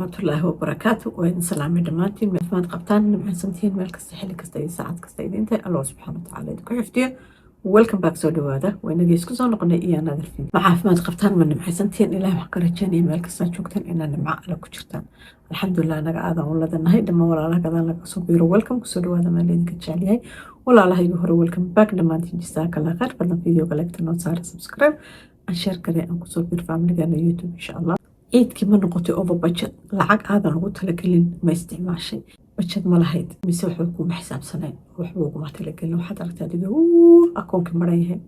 Waraxmatullaahi wabarakaatu. Waa idin salaamay dhammaantiin. Caafimaad qabtaan, nimcaysantihiin, meel kasta, xilli kasta iyo saacad kasta idin tahay. Allah subxaana watacaala idinku xifdiyo. Welcome back, soo dhawaada. Waa inagii isku soo noqonay iyo another video. Ma caafimaad qabtaan? Ma nimcaysantihiin? Ilahay waxaan ka rajaynaya meel kastaa joogtaan inaa nimco alle ku jirtaan. Alxamdulilah, anaga aadan u ladanahay. Dhammaan walaalaha gadaan laga soo biiro, welcome, kusoo dhawaada. Maan idinka jecelyahay. Walaalahayga hore, welcome back dhammaantiin. Jazaaka Allah khayr. Fadlan videoga like noo saara, subscribe aan share kare, aan kusoo biir familigana YouTube insha Allah. Ciidkii ma noqotay over budget? Lacag aadan ugu talagelin ma isticmaashay? Budget ma lahayd mise waxba kuma xisaabsanayn, waxba uguma talagelin? Waxaad aragtay adiga akoonkii maran yahay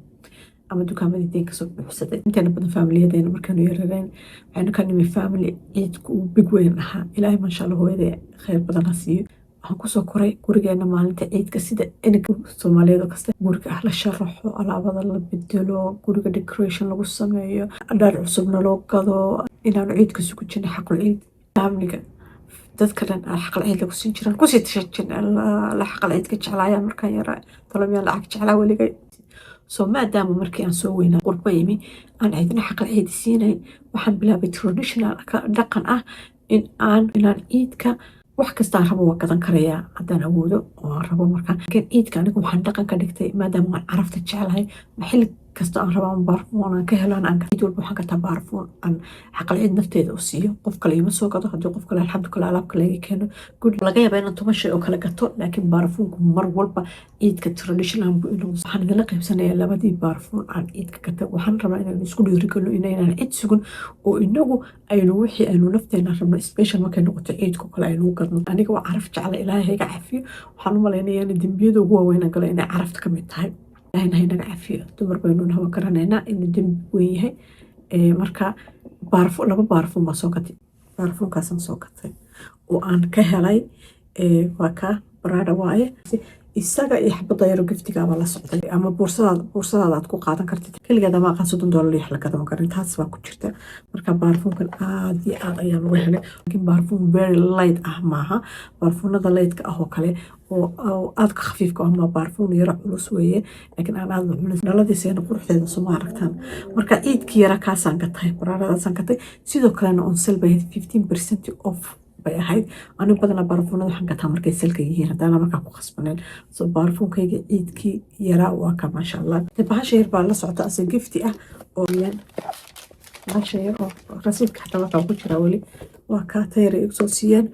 ama dukaamadii deen kasoo buuxsaday. Inteena badan faamiliyadeena markaanu yarareen, waxaynu ka nimi family ciidku uu big weyn ahaa. Ilaahay, maasha Allah, hooyada khayr badan ha siiyo. Waxaan kusoo koray gurigeena maalinta ciidka, sida inanka Soomaaliyeed oo kasta, guriga ah la sharaxo, alaabada la bedelo, guriga decoration lagu sameeyo, dhar cusubna loo gado, inaanu ciidka sugu jirnay, xaqul ciid familiga dadka dhan xaqal ciid lagu siin jiraan, kusii tashan jirnay. La xaqal ciidka jeclaayaan markaan yaraa tolomiyaan lacag jeclaa weligay. So maadaama markii aan soo weynaa, qurbo yimi, aan ciidna xaqal ciid siinayn, waxaan bilaabay traditional dhaqan ah in aan inaan ciidka wax kastaan rabo waa gadan karayaa haddaan awoodo oo aan rabo markaa. Laakiin ciidka anigu waxaan dhaqan ka dhigtay, maadaama aan carafta jeclahay, xilli kasta aan rabo baarfuun aan ka helo, aan ciid walba waxaan gataa baarfuun aan xaqal ciid nafteeda u siiyo. Qof kale ima soo gado. Haddii qof kale, alxamdulillah, alaab kale iga keeno, good. Laga yaabaa inaan 10 shay oo kale gato, laakiin baarfuunku mar walba ciidka traditional buu inuu. Waxaan idinla qaybsanayaa labadii baarfuun aan ciidka gatay. Waxaan rabaa inaynu isku dhiirigelino inaynaan cid sugun oo inagu aynu wixii aynu nafteena rabno, special markay noqoto ciidko kale, aynu gadno. Aniga waa caraf jecla, Ilaahay hayga cafiyo. Waxaan u malaynayaa in dembiyada ugu waaweyn galo inay carafta ka mid tahay. Ilaahayna haynaga cafiyo. Dumar baynu nahawa garanaynaa inuu dembi weyn yahay. Marka laba baarfuun baa soo gatay. Baarfuunkaasaan soo gatay oo aan ka helay waa ka Prada waaye. Isaga iyo xabadda yaro giftigaaba la socday, ama boorsadaada aad ku qaadan kartid keligeed, ama aqaan $30 iyo wax la gadama karin, taas baa ku jirta. Marka baarfuunkan aad iyo aad ayaan uga helay, laakiin baarfuun very light ah maaha. Baarfuunada lightka ah oo kale oo aad ka khafiifka ah ma, baarfuun yaro culus weeye, laakiin aan aad u culus. Dhaladiisana quruxdeeda soo ma aragtaan? Marka ciidkii yara kaasaan gatay, Pradadaasaan gatay. Sidoo kalena on sale bay ahayd, 15% off bay ahayd. Anigu badanaa baarfuunada waxaan gataa markay saleka yihiin, haddaana markaa ku khasbaneen. So baarfuunkayga ciidkii yaraa waa ka, maasha Allah. Bahasha yar baa la socota ase gifti ah oo yan bahasha yar oo rasiidka xataa waxaa ku jiraa weli. Waa kaa tayar ay soo siiyeen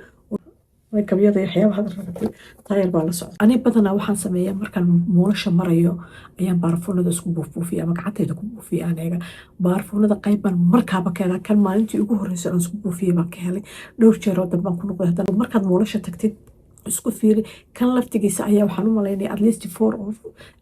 gabyada iyo waxyaabaha raratay, taayar baa la socda. Ani badanaa waxaan sameeyaa, markaan mallasha marayo ayaan baarfuunada isku buufbuufiya ama gacantayda ku buufiya. Aan eega baarfuunada qayb baan markaaba ka helaa. Kan maalintii ugu horreysay aan isku buufiyay baan ka helay. Dhowr jeer oo dambaan ku noqday. Haddana markaad mallasha tagtid isku fiiri. Kan laftigiisa ayaa waxaan u malaynaya at least four of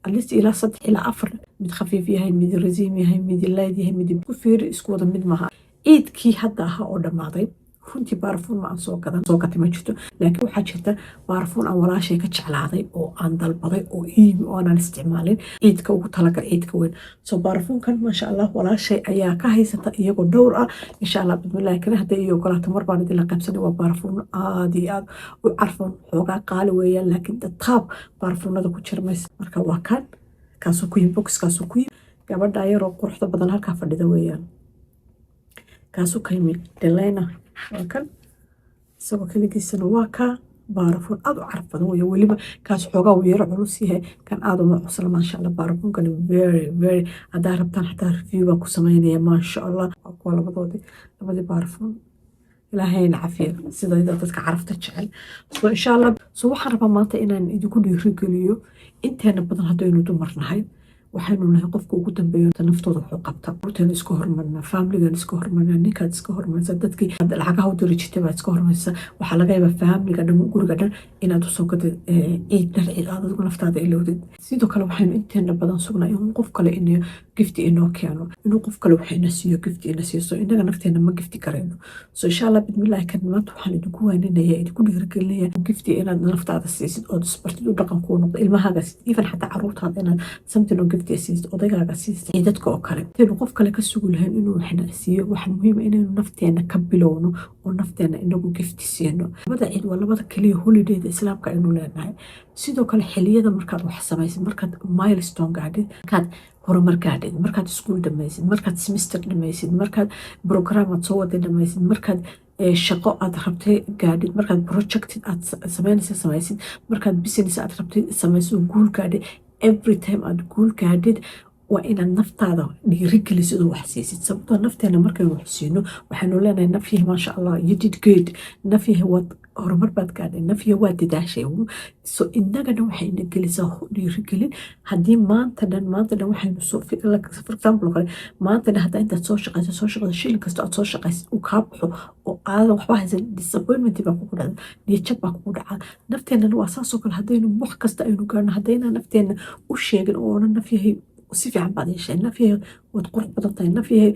at least ilaa saddex ilaa afar, mid khafiif yahay, mid rasiim yahay, mid light yahay, mid isku fiiri, isku wada mid maaha. Ciidkii hadda ahaa oo dhammaaday, runtii baarfuun ma aan soo gadan, soo gatay ma jirto, laakiin waxaa jirta baarfuun aan walaashay ka jeclaaday oo aan dalbaday oo iimi oo aanan isticmaalin, ciidka ugu talagal, ciidka weyn. So baarfuunkan, maasha Allah, walaashay ayaa ka haysata iyagoo dhowr ah. Insha Allah, bismillahi kale, hadday ii ogolaato mar baan idinla qaybsanay. Waa baarfuun aad iyo aad u carfoon, xoogaa qaali weeyaan, laakiin taab baarfuunada ku jira maysa. Marka waa kan, kaasuu ku yimi, boxkaasuu ku yimi. Gabadha yaroo quruxda badan halkaa fadhida weeyaan. Kaasuu ka yimi Delena. Waa kan isagoo keligiisana, waa kaa. Baarafuun aad u caraf badan weeye. Weliba kaas xoogaa uu yaro culus yahay, kan aad uma cusla. Maasha Allah, baarafuunkani very very, haddaa rabtaan xataa review baan ku sameynaya. Maasha Allah, waa kuwa labadoodii, labadii baarafuun. Ilaahayna cafiya sidayda dadka carafta jecel. So insha Allah, so waxaan rabaa maanta inaan idinku dhiirigeliyo. Inteena badan haddaynu dumar nahay, waxaynu nahay qofka ugu dambeeyo naftooda wuxuu qabta. Urteena iska hormarnaa, faamiligan iska hormarnaa, ninkaad iska hormarsa, dadkii lacagaha u diri jirtay baad iska hormarsa. Waxaa laga yaabaa faamiliga dhan, guriga dhan inaad usoo gadid ciid, dhar ciid, aad adigu naftaada ilowdid. Sidoo kale waxaynu inteena badan sugnaa in qof kale in gifti inoo keeno, inuu qof kale wax ina siiyo, gifti ina siiyo. So inaga nafteena ma gifti karayno. So insha Allah, bidmillahi kan, maanta waxaan idinku waaninaya, idinku dhiirigelinaya gifti inaad naftaada siisid ood isbartid, u dhaqan kuu noqdo, ilmahaaga siisid, even xataa caruurtaada inaad something oo gifti siisid, odaygaaga siisid ciidadka oo kale. Intaynu qof kale ka sugi lahayn inuu waxna siiyo, waxaa muhiim inaynu nafteena ka bilowno oo nafteena inagu gifti siino. Labada ciid waa labada keliya holidayda Islaamka aynu leenahay. Sidoo kale xiliyada markaad wax samaysid, markaad milestone gaadhid, markaad horumar gaadhid, markaad iskuul dhamaysid, markaad semester dhamaysid, markaad program aad soo waday dhamaysid, markaad Shaqo aad rabtay gaadhid, markaad project aad sameynaysa samaysid, markaad business aad rabtay samaysid oo guul gaadhid, every time aad guul gaadhid, waa inaad naftaada dhiirigelisid oo wax siisid. Sababtoo nafteena markaynu wax siino, waxaynu leenahay, "Nafyahi, maasha Allah, you did good. Nafyahi, waad horumar baad gaadhay. Nafyahi, waad dadaashay." So inagana waxayna gelisaa dhiirigelin. Haddii maanta dhan waxaynu soo, for example kale, maanta dhan haddaa intaad soo shaqaysa, soo shaqaysa, shilin kasta aad soo shaqaysid uu kaa baxo oo aadan waxba haysan, disappointment baa kugu dhacda, niyadjab baa kugu dhaca. Nafteenana waa saasoo kale. Haddaynu wax kasta aynu gaarno, haddayna nafteena u sheegin oo odhan, "Nafyahay, si fiican baad yeeshay. Nafyahay, waad qurux badan tahay. Nafyahay,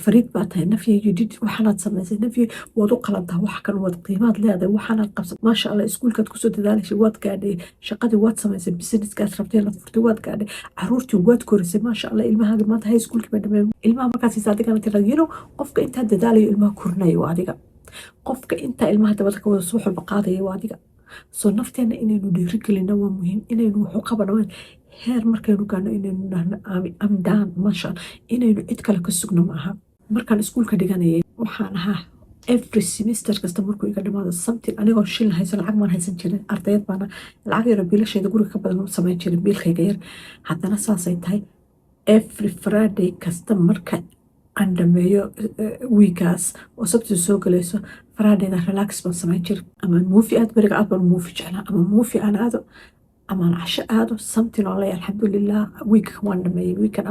fariid baa tahay. Nafyahay, you did, waxaanaad samaysay. Nafyahay, waad u qalantaa wax kan, waad qiimaad leedahay, waxaanaad qabsat, maasha Allah. Iskuulkaad kusoo dadaalaysay waad gaadhay, shaqadii waad samaysay, businesskaad rabtay inaad furtay waad gaadhay, caruurtii waad korisay, maasha Allah. Ilmahaaga maanta high schoolkii baa dhameen." Ilmaha markaas adigana tirada, qofka intaa dadaalayo ilmaha korinayo waa adiga. Qofka intaa ilmaha dabada ka wada subax walba qaadaya waa adiga. So nafteena inaynu dhiirigelino waa muhiim, inaynu wax u qabano. Heer markaynu gaano inaynu dhahno, "I'm done, maasha," inaynu cid kale ka sugno maaha. Markaan iskuulka dhiganayay, waxaan ahaa every semester kasta markuu iga dhamaado something, anigoo shilin haysan, lacag maan haysan jirin, ardayad baana, lacag yaro biilasheeda guriga ka badan samayn jirin, biilkayga yar. Haddana saasay tahay, every Friday kasta marka aan dhameeyo wiikaas oo Sabtida soo galayso, Fridayda relax baan samayn jiray. Ama movie aad, beriga aad baan movie jeclaa, ama movie aan aado ama aan casho aado, something oo leeyahay, "Alxamdulilah, weekka waan dhameeyey, weekan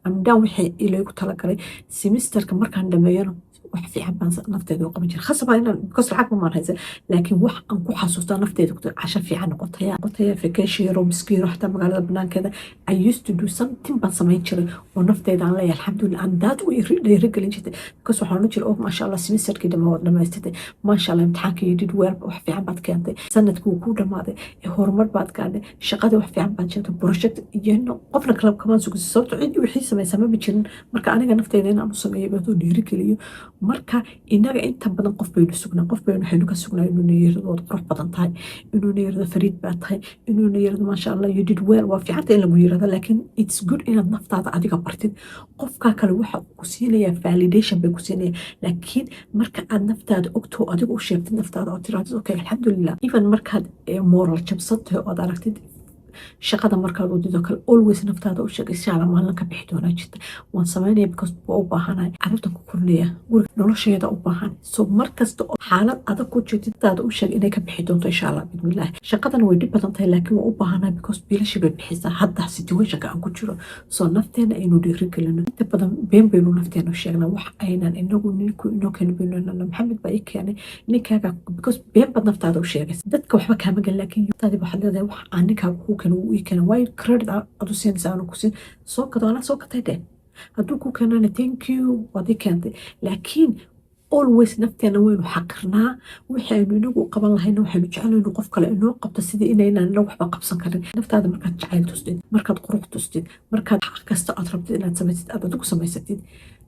am done wixii ilaygu talagalay." Semesterka markaan dhameeyona, wax fiican baan nafteeda u qaban jiray. Khasab inaan, because lacag maan haysan, laakiin wax aan ku xasuustaa nafteeda ku casho fiican noqotaya, vacation yaro miskiino, xataa magaalada banaankeeda. I used to do something baan samayn jiray oo nafteeda aan leeyahay, "Alxamdulilah." And that way dhiirigelin jirtay, because waxaan odhan jiray, "Oh, maasha Allah, semesterkii dhama waad dhamaystirtay. Maasha Allah, imtixaankii you did well, wax fiican baad keentay, sanadkii wuu kuu dhamaaday, horumar baad gaadhay, shaqadii wax fiican baad sheegtay, project iyo." Qofna kale kamaan sugisa, sababto cid wixii samaysaa maba jirin. Marka aniga nafteyda inaan u sameeyo baadoo dhiirigeliyo. Marka inaga inta badan qof baynu sugnaa, qof baynu waxaynu ka sugnaa inuu na yirahdo, "Waad qurux badan tahay," inuu na yirahdo, "Fariid baa tahay," inuu na yirahdo, "Maasha Allah, you did well." Waa fiicanta in lagu yirahdo, laakiin it's good inaad naftaada adiga bartid. Qofka kale waxa uu ku siinayaa validation bay ku siinaya, laakiin marka aad naftaada ogtoo adiga u sheegtid naftaada oo tirahdid, "Okay, alxamdulilah," even markaad moral jabsan tahay ood aragtid shaqada markaad wadidoo kale, always naftaada u sheeg, "Insha Allah, maalin ka bixi doonaa jirta. Waan samaynaya because waa u baahanahay, carruurtan ku korinaya, guriga nolosheeda u baahan." So markasta oo xaalad adag ku jirtid, naftaada u sheeg inay ka bixi doonto, insha Allah, bismillahi. Shaqadan way dhib badan tahay, laakiin waa u baahanahay because biilashii bay bixisaa hadda situationka aan ku jiro. So nafteena aynu dhiirigelino. Inta badan been baynu nafteena u sheegnaa, wax aynan inagu, ninku inoo keenin baynu, "Maxamed baa ii keenay," ninkaaga, because been baad naftaada u sheegaysa. Dadka waxba kaama gelin, laakiin naftaadi waxaad leedahay, "Wax aan ninkaaga kuu keenay wuu ii keenay, waayo credit aad u siinaysa aanu ku siin. Soo gado, anaa soo gatay dheh. Hadduu ku keenana, thank you, waad ii keentay." Laakiin always nafteena waynu xaqirnaa. Waxaynu inagu qaban lahayna waxaynu jecelnaynu qof kale inoo qabto, sidii inaynaan inagu waxba qabsan karin. Naftaada markaad jacayl tustid, markaad qurux tustid, markaad xaq kasta aad rabtid inaad samaysid aad adigu samaysatid,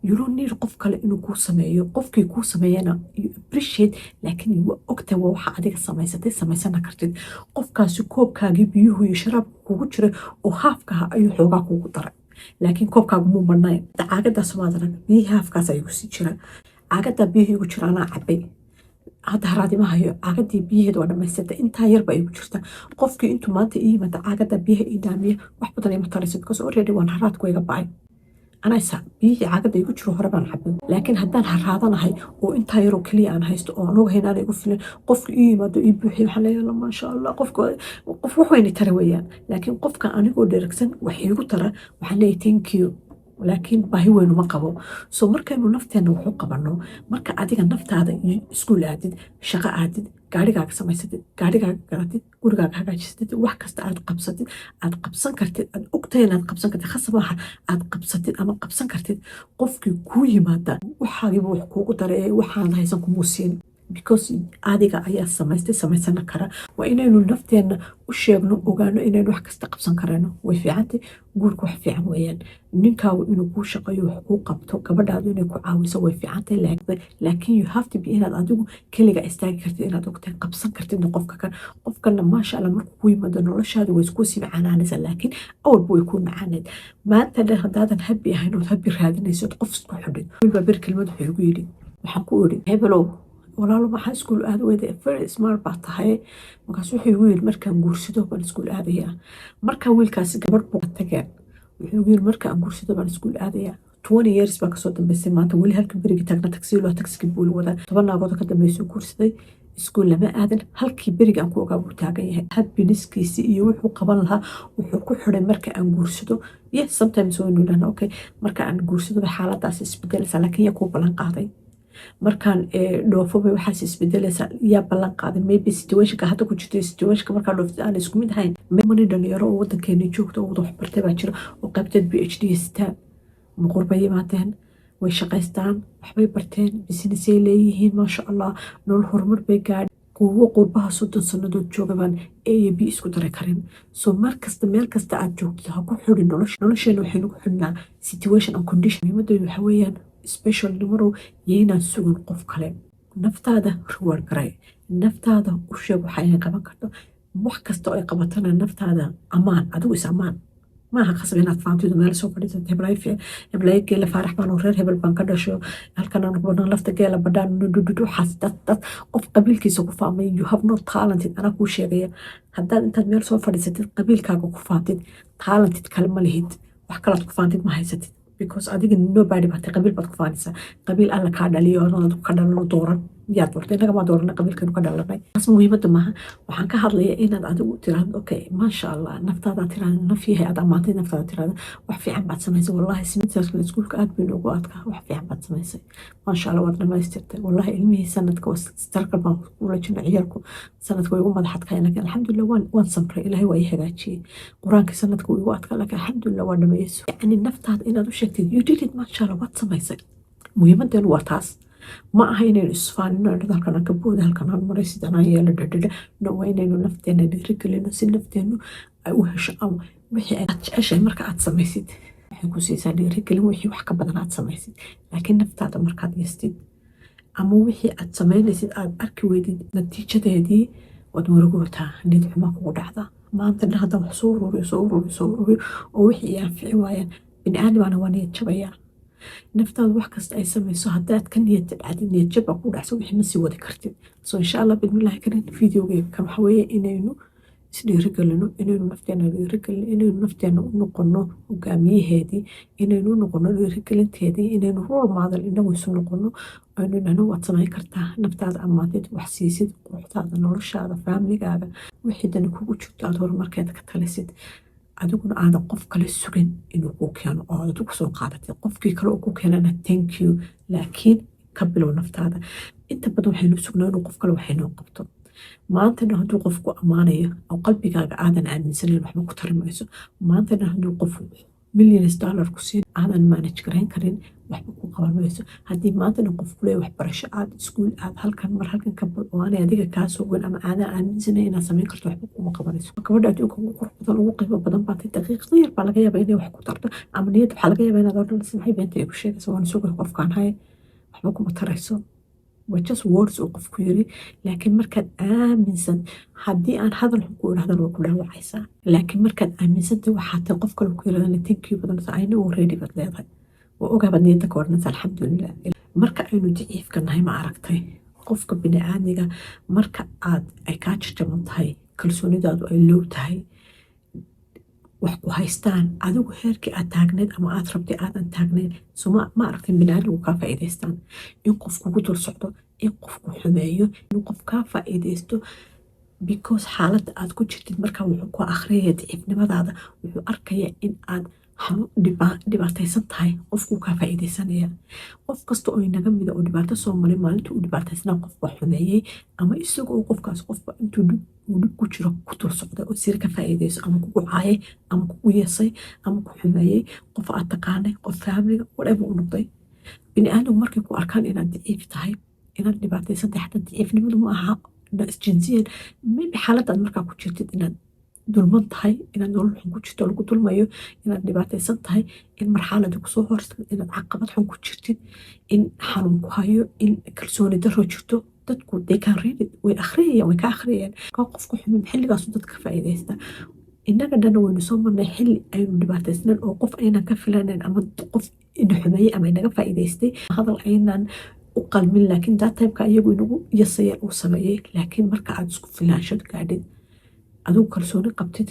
you don't need qof kale inuu kuu sameeyo. Qofkii kuu sameeyana you appreciate, laakiin waa ogtahay waa waxa adiga samaysatay, samaysana kartid. Qofkaasi koobkaagii biyuhu iyo sharaabka kugu jiray oo haafkaha ayuu xoogaa kugu daray, laakiin koobkaagu muu badnayn. Caagadaas maad arag, biyihii haafkaas ayuu kusii jiraa. Caagadaa biyihii igu jira anaa cabay, hadda haraadima hayo. Caagadii biyaheeda waa dhamaystirtay, intaa yarba igu jirta. Qofkii intuu maanta ii yimaada caagadaa biyaha ii dhaamiya, wax badan ima taraysa, because already waan haraadku iga ba'ay. Anaysa biyihii caagada igu jiro hore baan cabay. Laakiin haddaan haraadanahay oo intaa yaroo keliya aan haysto oo aan ogahay inaan igu filin, qofka ii yimaado ii buuxiyo, waxaan leeyahay, "Maasha Allah, qofka qof wax weyni tara weeyaan." Laakiin qofka anigoo dheragsan wax iigu tara, waxaan leeyahay, "Thank you," laakiin baahi weynu ma qabo. So markaynu nafteena waxu qabano, marka adiga naftaada iskuul aadid, shaqo aadid, gaarigaaga samaysatid, gaarigaaga garatid, gurigaaga hagaajisatid, wax kasta aad qabsatid, aad qabsan kartid, aad ogtahay inaad qabsan kartid, khasab maaha, aad qabsatid ama qabsan kartid, qofkii kuu yimaada waxaagiiba wax kuugu daray ee waxaan haysan kumuu siin, because adiga ayaa samaystay, samaysana kara. Waa inaynu nafteena u sheegno, ogaano inaynu wax kasta qabsan karayno. Way fiicantay, guurka wax fiican weeyaan. Ninkaagu inuu kuu shaqeeyo, wax kuu qabto, gabadhaadu inay ku caawiso way fiicantay, laakiin you have to be inaad adigu keliga istaagi kartid, inaad ogtahay qabsan kartidna. Qofka kan, qofkana, maasha Allah, markuu ku yimaado noloshaadu way isku sii macaanaanaysaa, laakiin awalba way kuu macaaneed. Maanta dhan haddaadan happy ahayn ood happy raadinayso, qof isku xidhin. Wiil baa ber kelmad wuxuu igu yidhi, waxaan ku idhi, "Hebelow, Walaalo, maxaa iskuul aad weyda? Very smart baa tahay. Markaas wuxuu igu yiri, "Markaan guursado baan iskuul aadayaa." Markaa wiilkaasi gabadh buu tageen. Wuxuu igu yiri, "Markaan guursado baan iskuul aadayaa." 20 years baa kasoo dambeysay. Maanta weli halka berigi taagna tagsiilo, tagsiga buu la wadaa. 10 naagood ka dambeysuu guursaday, iskuul lama aadan. Halkii beriga aan ku ogaa buu taagan yahay. Happiness-kiisi iyo wuxuu qaban lahaa wuxuu ku xiday "marka aan guursado". Yes, sometimes waynu idhahna, "Okay, marka aan guursado bay xaaladaas isbedelaysaa." Laakiin yaa kuu ballan qaaday? "Markaan dhoofo bay waxaas isbedelaysaa," yaa ballan qaaday? Maybe situation-ka hadda ku jirto, situation-ka markaa dhooftid aan isku mid ahayn. Many dhalinyaro oo wadankeeni joogto oo wada waxbartay baa jira oo qaybteed PhD sitaan. Muqurbay yimaadeen, way shaqaystaan, waxbay barteen, business-ay leeyihiin, maasha Allah, nolol horumar bay gaadh. Kuwo qurbaha 30 sannadood jooga baan A iyo B isku dari karin. So mar kasta, meel kasta aad joogto, ha ku xidhin nolosha. Nolosheena waxaynu ku xidhnaa situation and condition. Muhiimadeedu waxa weeyaan, special numarow, yaynaan sugin qof kale. Naftaada reward garay, naftaada u sheeg waxa ay qaban karto. Wax kasta oo ay qabatana naftaada ammaan, adigu is ammaan. Maaha qasab inaad faantidu meel soo fadhiisato, "Heblayo, heblayo geela Faarax baan, reer hebel baan ka dhasho, halkan aan badhan lafta geela badhaan dudud." Waxaas dad qof qabiilkiisa ku faamay, you have no talented. Anaa kuu sheegaya, haddaad intaad meel soo fadhiisatid qabiilkaaga ku faantid, talented kale ma lihid. Wax kalaad ku faantid ma haysatid, because adiga nobody baatay. Qabiil baad ku faanaysaa, qabiil Alla kaa dhaliyo oonad ka dhalano dooran. Yaad doortay? Innaga maa dooranay qabiilkaynu ka dhalanay. Taas muhiimadda maaha. Waxaan ka hadlayaa inaad adigu tiraahdo, "Okay, maasha Allah." Naftaada tiraahdo, "Naf yahay," aad ammaantay naftaada, tiraahdo, "Wax fiican baad samaysay. Wallahi semester-kan iskuulka aad bay noogu adkaa. Wax fiican baad samaysay, maasha Allah, waad dhamaystirtay. Wallahi ilmihii sanadka struggle baan kula jirnay. Ciyaalku sanadka way igu madax adkaayeen, laakiin alxamdulilah waan samray. Ilaahay waa ii hagaajiyey. Qur-aankii sanadka wuu igu adkaa, laakiin alxamdulilah waan dhameeyey." Yacni naftaada inaad u sheegtid, "You did it, maasha Allah, waad samaysay." Muhiimadeenu waa taas. Ma aha inaynu isfaanino, indhada halkan aan ka booda, halkan aan maray, sidan aan yeelo, dhadhadha. No, waa inaynu nafteena dhiirigelino si nafteenu ay u hesho ama wixii aad jeceshahay. Marka aad samaysid, waxay ku siisaa dhiirigelin wixii wax ka badan aad samaysid. Laakiin naftaada markaad yastid ama wixii aad samaynaysid aad arki weydid natiijadeedii, waad murugootaa, niyad xumaa kugu dhacda. Maanta dhan haddaan wax soo ururiyo, soo ururiyo, soo ururiyo oo wixii ay anfici waayaan, bini aadamana waa niyad jabayaa. Naftaadu wax kasta ay samayso haddaad ka niyad jabcadid, niyad jab baa ku dhacsa, wixii ma sii wadi kartid. So insha Allah, bismillahi karim, video-geyga kan waxa weeye inaynu isdhiirigelino, inaynu nafteena dhiirigelino, inaynu nafteena u noqono hogaamiyaheedii, inaynu u noqono dhiirigelinteedii, inaynu role model inagu isu noqono. Aynu idhahno, "Waad samayn kartaa." Naftaada ammaantid, wax siisid, quruxdaada, noloshaada, family-gaaga, wixii dani kugu jirto aad horumarkeeda ka talisid, adiguna aadan qof kale sugin inuu kuu keeno oo aad adigu soo qaadatid. Qofkii kale oo ku keenana, thank you, laakiin ka bilow naftaada. Inta badan waxaynu sugnaa inuu qof kale waxaynoo qabto. Maantana hadduu qofku ammaanayo oo qalbigaaga aadan aaminsanayn, waxba ku tari mayso. Maantana hadduu qof millions dollar ku siin aadan manage garayn karin, waxba ku qaban mayso. Haddii maantana qof kuleeya, "Waxbarasho aad, iskuul aad, halkan mar, halkan ka bad," oo aanay adiga kaa soo goyn ama aadan aaminsanayn inaad samayn karto, waxba kuma qabanayso. Gabadha adduunka ugu qurux badan, ugu qiimo badan baatay, daqiiqada yar baa laga yaabaa inay wax ku tarto ama niyad waxaa laga yaabaa inaad odhanaysa, "Maxay beenta igu sheegaysa? Waan sugay qofkaan haye." Waxba kuma tarayso, waa just words uu qofku yiri. Laakiin markaad aaminsan, haddii aan hadal xun ku idhahdana, waa ku dhaawacaysaa. Laakiin markaad aaminsantay waxaa tahay, qof kale ku yirahdana, "Thank you" badan, "I know already" baad leedahay, waa ogaa baad niyadda ka odhanaysa, "Alxamdulilah." Marka aynu daciifka nahay, ma aragtay, qofka bini'aadmiga marka aad ay kaa jajaban tahay, kalsoonidaadu ay low tahay, wax ku haystaan, adigu heerkii aad taagneyd ama aad rabtay aadan taagnayn, so ma aragtay, bini'aadmigu kaa faa'iidaystaan. In qof kugu dul socdo, in qofku xumeeyo, in qof kaa faa'iidaysto, because xaaladda aad ku jirtid markaa wuxuu ku akhriyaya daciifnimadaada, wuxuu arkayaa in aad dhibaataysan tahay. Qofkuu kaa faa'iidaysanaya. Qof kasta oo inaga mida oo dhibaato soo maray, maalintii uu dhibaataysnaa qofba xumeeyey ama isaga oo qofkaas qofba intuu uu dhib ku jiro ku dul socday oo sir ka faa'iidayso, ama kugu caayay ama kugu yeesay ama ku xumeeyey, qof aad taqaanay, qof family-ga, whatever uu noqday. Bini'aadamku markay ku arkaan inaad daciif tahay, inaad dhibaataysan tahay, xataa daciifnimadu ma aha jinsiyan, maybe xaaladdaad markaa ku jirtid, inaad dulman tahay, inaad nolol xun ku jirto, lagu dulmayo, inaad dhibaataysan tahay, in marxalada kusoo horstay, inaad caqabad xun ku jirtid, in xanuun ku hayo, in kalsooni daro jirto, dadku they can read it, way akhriyayaan, way ka akhriyayaan. Ka qofku xumin xilligaasu dadka faa'iidaysta. Innaga dhanna waynu soo marnay xilli aynu dhibaataysnayn oo qof aynan ka filanayn ama qof ina xumeeyey ama inaga faa'iidaystay hadal aynan U qalmin, laakiin that timeka iyagu inagu yasayeen uu sameeyey. Laakiin marka aad isku filaanshad gaadhid, adigu kalsooni qabtid,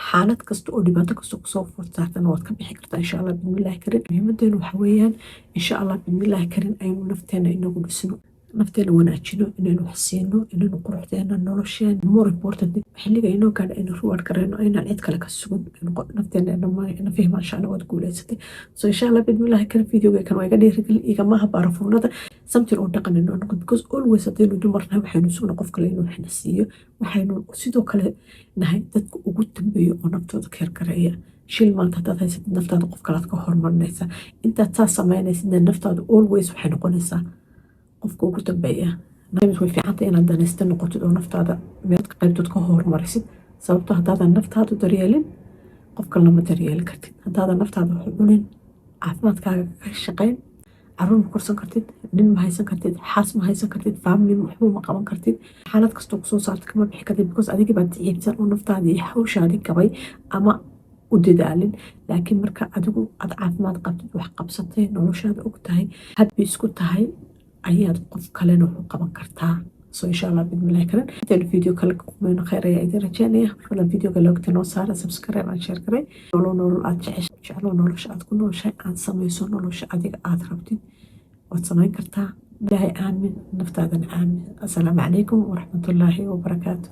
xaalad kasta oo dhibaato kasta kusoo food saartana waad ka bixi kartaa, insha Allah bidmillaahi karin. Muhiimadeenu waxa weeyaan, insha Allah bidmillaahi karin, aynu nafteena inagu dhisno, nafteena wanaajino, inaynu wax siino, inaynu quruxdeena, nolosheena more important, xilliga inoo gaadha aynu reward garayno, aynaan cid kale ka sugan nafteena nafihi. Maasha Allah, waad guuleysatay. So insha Allah bidmillaahi karin, videoga kan waa iga dhiirigelin, igamaha baarafuunada something oo dhaqan inoo noqon, because always haddaynu dumarnahay waxaynu sugna qof kale inuu waxna siiyo. Waxaynu sidoo kale nahay dadka ugu dambeeya oo naftooda care gareeya. Shil maanta haddaad haysatid, naftaada qof kalead ka hormarinaysa. Intaad saas samaynaysidna, naftaadu always waxay noqonaysaa qofka ugu dambeeya. Way fiicanta inaad danaysta noqotid oo naftaada meel qaybtood ka hormarisid, sababto haddaadan naftaadu daryeelin, qof kalena ma daryeeli kartid. Haddaadan naftaada wax cunin, caafimaadkaaga ka shaqayn, caruur ma korsan kartid, nin ma haysan kartid, xaas ma haysan kartid, family waxba ma qaban kartid, xaalad kastoo kusoo saarta kama bixi kartid, because adigii baa daciifsan oo naftaadii iyo hawshaadii gabay ama u dadaalin. Laakiin marka adigu aad caafimaad qabtid, wax qabsatay, noloshaada og tahay, happy isku tahay, ayaad qof kalena wax u qaban kartaa. So insha Allah bidmillahi karin, intaanu video kale ka kumayno, khayr ayaa idin rajeynaya. Fadlan videoga loogta noo saara, subscribe aan share garay. Nolol aad jeclo, nolosha aad ku nooshahay aan samayso, nolosha adiga aad rabtid waad samayn kartaa. Ilaahay aamin, naftaadana aamin. Assalaamu calaykum waraxmatullaahi wabarakaatu.